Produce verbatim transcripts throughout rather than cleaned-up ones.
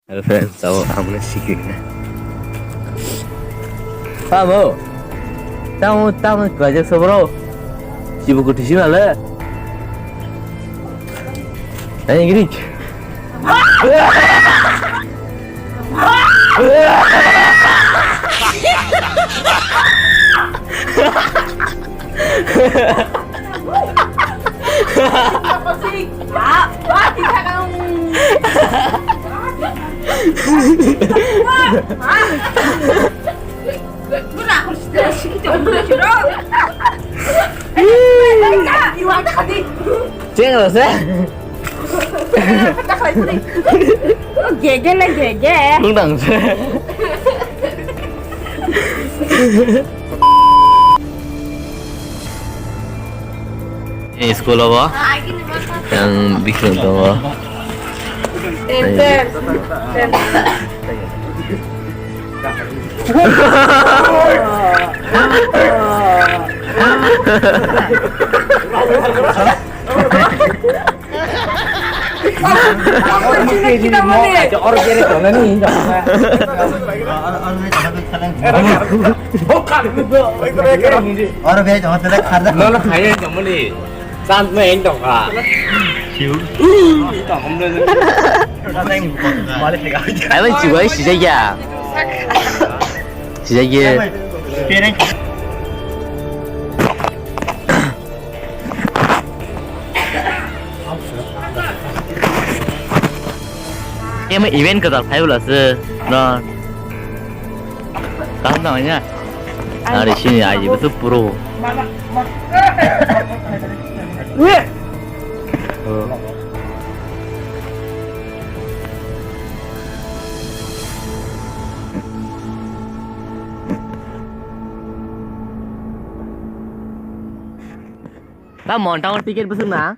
Hello friends, tamo amne sikikne. Tamo, tamo, tamo kajak sobro. Sibu kuti sima le. Ayo gini. Ceng rasa. Gege le gege. Kung dang se. Ini school apa? Yang bikin apa? Oro bia jama tele kharda. Nono khaiya jamani. Chance ma eng tongkha. Ai bai chibai sijaya. Sijaya. Ema event kwtal phai bwla se no. Kaham tong ya. Ari sini aji betul pro. Ta monta ticket besuk na.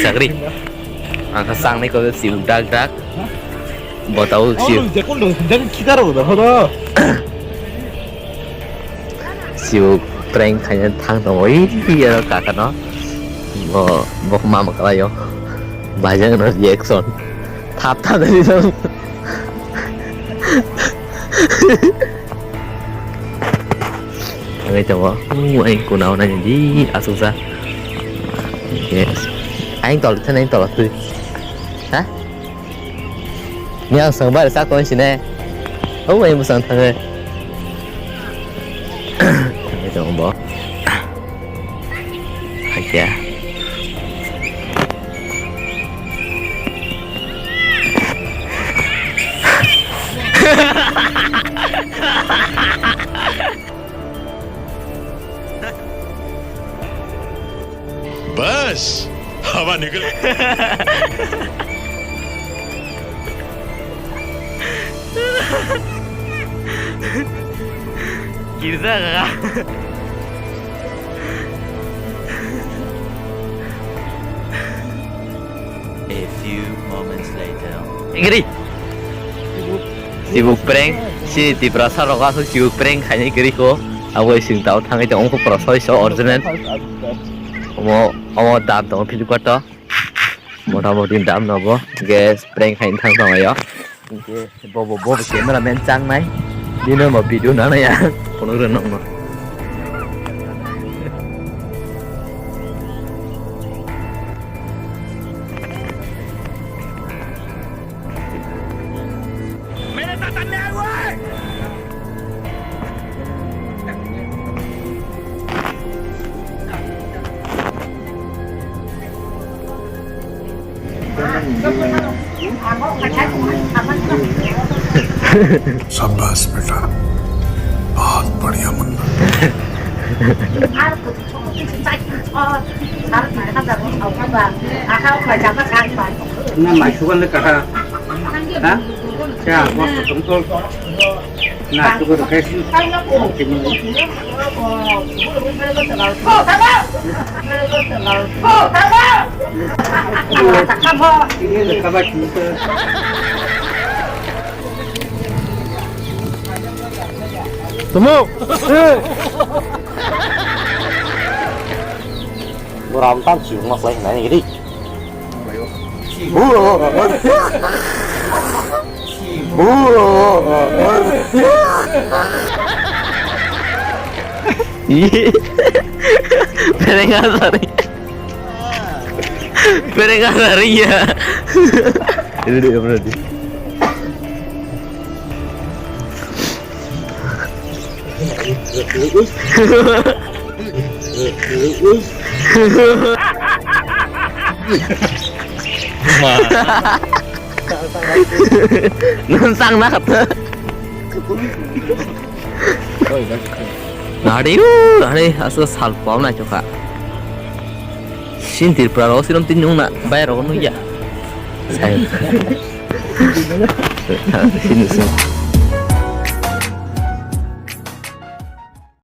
Sagri. Ang kha sangnai ko si dak dak. Botao si. Sibuk prank khaina thang tongo, oi, aro kaka no. Bo, bo mama kalaio. Bajang no reaction. Thap thap dari no. Ang tongo. Ai kunao na di asuksa. Yes. Aing tol thani aing tol tui. Ha? Ni ang swng bai rwchak tong sine. O bai bwsang thangwi. Thangwi tongo bo. Hakhe. बस, हवा निकल। Girja kaka. A few moments later. Engri. Sibuk prank, si Tiprasa rok aswk sibuk prank khainai kwrwi kho. Abo sing tao thangwi tong wngkha Tiprasa iso original. Omo, omo dam tongo Flipkart o. Motamoti dam no bo. Gas prank khaina thang tongo yo. Bo, bo, bo cameraman changnai. Bino bo video nana ya. Kono rw nokno. शाबाश बेटा, बहुत बढ़िया Munna. Na mai sugan le kaka. Ha? Kya, wa ko tum ko. Na sugar ke. Ini le kaba ki. Tumo. Buram tam si mas lai nai ri. Pereng asari. Pereng asari ya. Ini dia berarti. Nang sang na kata. Nari u, nari asal sal pau na choka. Sin Tripura ro sirom tin nung na, bayar ro nung ya. Sai. Sin sin.